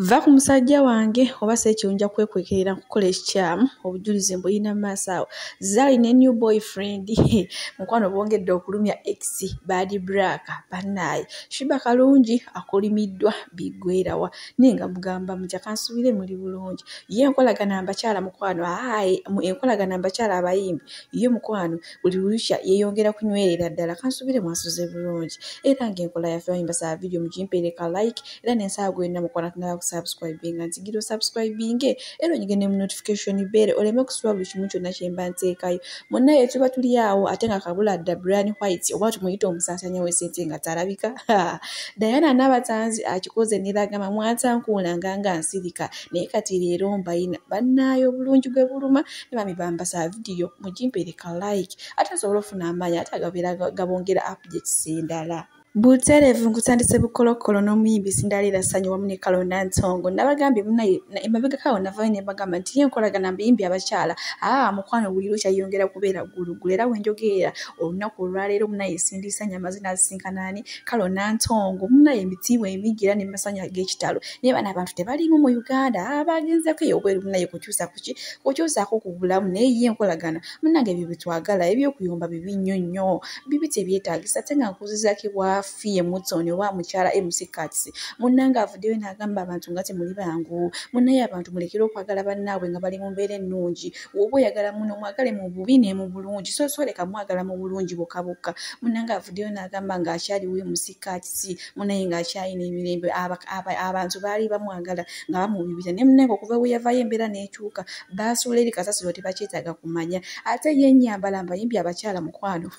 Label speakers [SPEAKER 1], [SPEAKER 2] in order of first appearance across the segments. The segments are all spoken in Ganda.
[SPEAKER 1] Va ku musajja wange oba si ekyo nja kwekwekerera nkukola ekikyamu, obujulizi mbulina mu maaso awo. Zari ne new boyfriend mukwano bongedde okulumya ex Bad Black bannaaye. Sheebah Karungi akolimiddwa biggweerawa naye nga mugamba mutya kansuubire muli bulungi. Ye enkolagana mbakyala mukwano aaye enkolagana mbakyala abayimbi ye mukwano buli lukya yeeyongera kunywerera ddala kansuubire mwasuze bulungi. Era ng'enkola yaffe mbasaba vidiyo mugimpeereka like era n'ensaba gwenna mukwano tunaba subscribing nzigira osubscribinge era onyige ne mu notification bell oleme kusubwa buli kimu kyonna kye mba nteekayo. Munnaye tuba tuli awo ate nga kabula dda Brian White oba tumuyite omusaasaanya w'essente nga talabika. Diana Nabatanzi akikoze n'eragamba mwatankuulanga nga nsirika naye kati leero mbayina bannaayo obulungi bwe buluma ne bami bambasaba vidiyo mugimpeereka like ate nsobole okufuna amaanyi ate agabeera gabongera updates endala. Butereevu nkutandise bukolokolo n'omuyimbi Cinderella Sanyu wamu ne Carol Nantongo. Nabagambye munnaye emabegako awo navaayo ne mbagamba nti ye enkolagana mbayimbi abakyala mukwano buli lukya yongera kubeera ggulugulu era we njogerera olunaku olwaleero munnaye Cindy Sanyu amaze n'asisinkana ani Carol Nantongo munnaye emitiibwa emingi era n'emasanyu ag'ekitalo. Naye bano abantu tebaliimu mu Uganda bagenzeeko eyo obweru munnaye kukyusa kuki kukyusaako ku bulamu naye ye enkolagana munnange ebyo bye twagala eby'okuyomba bibi nnyo nnyo bibi tebyetaagisa ate nga nkuzizaako ewa Fie Mutoni oba mukyala MC Kats munnange avuddeyo n'agamba abantu nga temuli bangu munnaye abantu mulekere okwagala bannaabwe nga bali mu mbeera ennungi bw'oba oyagala muno mwagale mu bubi ne mu bulungi so soleka mwagala mu bulungi bwokka bwokka. Munnange avuddeyo n'agamba ng'akyaliwo MC Kats munnaye ng'akyalina emirembe abantu baali bamwagala nga bamubibira naye munnange okuva we yavaayo embeera n'ekyuka baasuula eri kasasiro tebakyetaaga kumanya. Ate ye ennyambala mbayimbi abakyala mukwano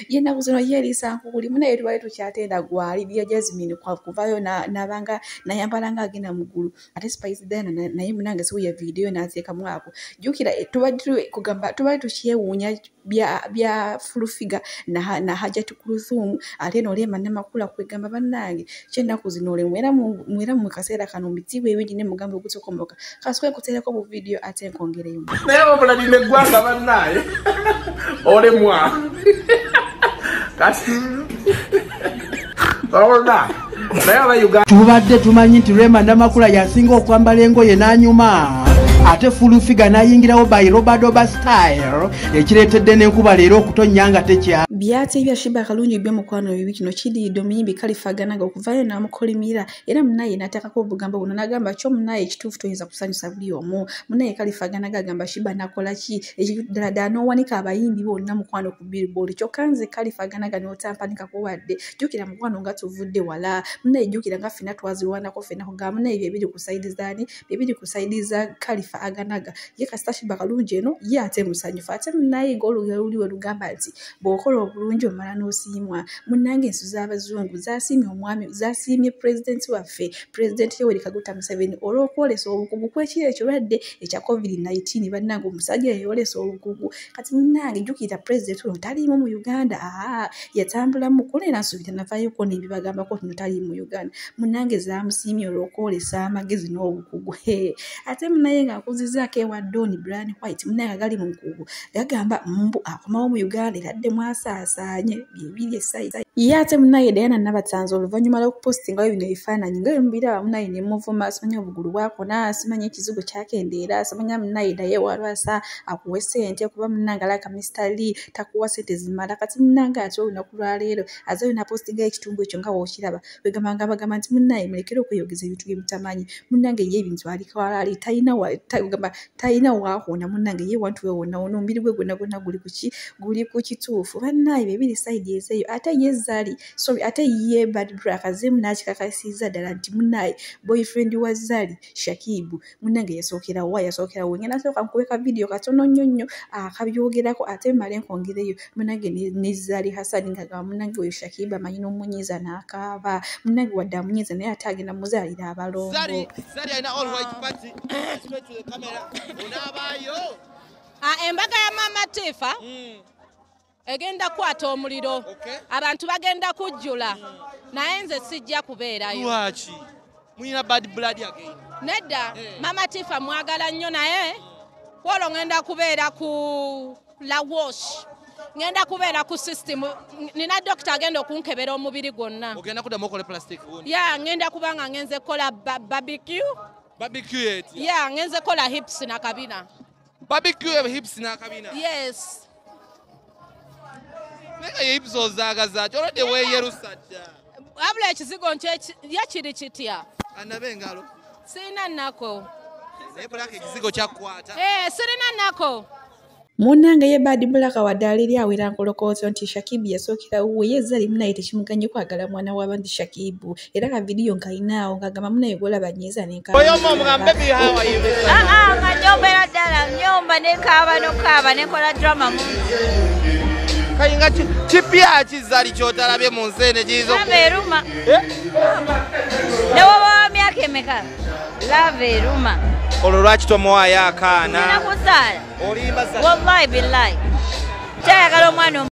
[SPEAKER 1] ye ennaku zino yeeriisa nkukuli munnaye tubadde tukyatenda gwali bya Jasmine kuvayo nabanga nayambala nga agenda mu ggulu ate Spice Diana naye munnange si ya vidiyo n'ateekamu ako. Jjukira tubadde kugamba tubadde tukyewuunya bya Full Figure na Hajat Kulthum ate n'olema Namakula kwegamba bannange ky'ennaku zino ole mwera mu kaseera kano mitiibwa ebingi ne mugamba ogutokomoka kasooke nkuteereko bu vidiyo ate nkwongereyo.
[SPEAKER 2] Naye wabula lino eggwanga bannaaye olemwa kati
[SPEAKER 3] tubadde tumanyi nti Rema Namakula yasinga okwambala engoye n'anyuma ate Full Figure n'ayingirawo by Robadoba style ekireetedde n'enkuba leero okutonnya nga tekya.
[SPEAKER 1] Byate bya Sheebah Karungi byo mukwano bibi kino kidiridde omuyimbi Khalifa Aganaga okuvaayo n'amukolimira era munnaye n'ateekako obugambo buno n'agamba kyo munnaye ekituufu toyinza kusanyusa buli omu. Munnaye Khalifa Aganaga agamba Sheebah nakola ki ekyo ddala ddala n'owanika abayimbi bonna mukwano ku billboard kyokka nze Khalifa Aganaga n'otampanikako wadde. Jjukira mukwano nga tuvudde wala munnaye jjukira nga ffenna twazirwanako ffenna kugamba munnaye bye biri ku sayidi zaani bye biri ku sayidi za Khalifa Aganaga ye kasita Sheebah Karungi eno ye ate musanyufu ate munnaye ng'olugero luli we lugamba nti bw'okola obulungi omala n'osiimwa. Munnange ensi z'abazungu zaasiimye omwami zaasiimye pulezidenti waffe pulezidenti Yoweri Kaguta Museveni olw'okwolesa obukugu kw'ekiro ekirwadde ekya COVID-19 bannange omusajja yayolesa obukugu. Kati munnange jjukira pulezidenti ono taliimu mu Uganda yatambulamu kuno era nsuubira navaayoko n'ebibagambako nti taliimu mu Uganda. Munnange zaamusiimye olw'okwolesa amagezi n'obukugu. Ate munnaye ng'akuzizzaako ewa Don Brian White munnange agali mu nkugu gagamba mbu akomawo mu Uganda era addemu asaasaanye byebiri essaayi. Ye ate munnaye Diana Nabatanzi oluvannyuma lw'okupositingayo bino ebifaananyi nga bwe mubiraba munnaye ne muvuma simanyi obugulu bwakona simanyi ekizigo kyakendeera simanya munnaye naye walwasa akuwe ssente kuba munnange alabika Mr Lee takuwa ssente zimala. Kati munnange ate olunaku lwaleero azeeyo n'apositingayo ekitundu ekyo nga w'okiraba wegamba nga bagamba nti munnaye mulekere okweyogeza ebintu bye mutamanyi. Munnange ye ebintu aliko ali talina waakoona munnange ye wantu we wonna wonna omubiri gwe gwonna gwonna guli ku ki guli ku kituufu. Bannaaye bebiri sayidi ezeeyo ate ye Zari sorry ate ye Bad Black azeemu n'akikakasizza ddala nti munnaye boyfriend wa Zari Shakibu munnange yasookera wa yasookera we. Ngenda sooka nkube ka vidiyo katono nnyo nnyo akabyogerako ate mmale nkwongereyo munnange ne Zari Hassan ng'agamba munnange oyo Shakibu amanyi n'omunyiiza n'akaaba munnange wadde amunyiiza naye ate agenda muzaalira abalongo.
[SPEAKER 4] Zari alina all white party straight to the camera onaabaayo
[SPEAKER 5] embaga ya Mama Tifa egenda kukwata omuliro abantu bagenda kujjula naye nze sijja kubeerayo.
[SPEAKER 4] Lwaki mulina bad blood again?
[SPEAKER 5] Nedda Mama Tifa mwagala nnyo naye kwolwo ngenda kubeera ku La Wash Ngenda kubeera ku system, nina doctor agenda okunkebera omubiri gwonna.
[SPEAKER 4] Ogenda kuddamu okole plastic wound?
[SPEAKER 5] Ya, ngenda kubanga ngenze kukola barbecue.
[SPEAKER 4] Barbecue etya?
[SPEAKER 5] Ya, ngenze kukola hips na kabina.
[SPEAKER 4] Barbecue hips na kabina?
[SPEAKER 5] Yes.
[SPEAKER 4] Naye hips ozaagaza ki? Olwadde weeyerusa dda.
[SPEAKER 5] Wabula ekizigo ye kiri kitya?
[SPEAKER 4] Anabe engalo.
[SPEAKER 5] Sirina nnako.
[SPEAKER 4] Naye Black ekizigo kyakukwata.
[SPEAKER 5] Sirina nnako.
[SPEAKER 1] Munnange ye Bad Black wadde ali awera nkolokooto nti Shakibu yasookera wuwe, ye Zari munaye tekimuganye kwagala mwana w'abandi Shakibu. Era ka vidiyo nkalinaawo ng'agamba munaye gw'olaba nnyiiza n'enkaaba.
[SPEAKER 4] Oyo omu omugambe, baby, how are you?
[SPEAKER 6] Nga nyombera ddala, nyomba ne nkaaba n'okukaaba ne nkola drama mungi.
[SPEAKER 4] Kayinga kipya ki Zari ky'otalabye mu nsi eno ekiyinza
[SPEAKER 6] Love eruma. Ne woba wa myaka emeka? Love eruma.
[SPEAKER 4] Olwo lwaki tomuwaayo akaana?
[SPEAKER 6] Nina kuzaala.
[SPEAKER 4] Olimba Zari.
[SPEAKER 6] Wallahi billahi. Kyayagala omwana.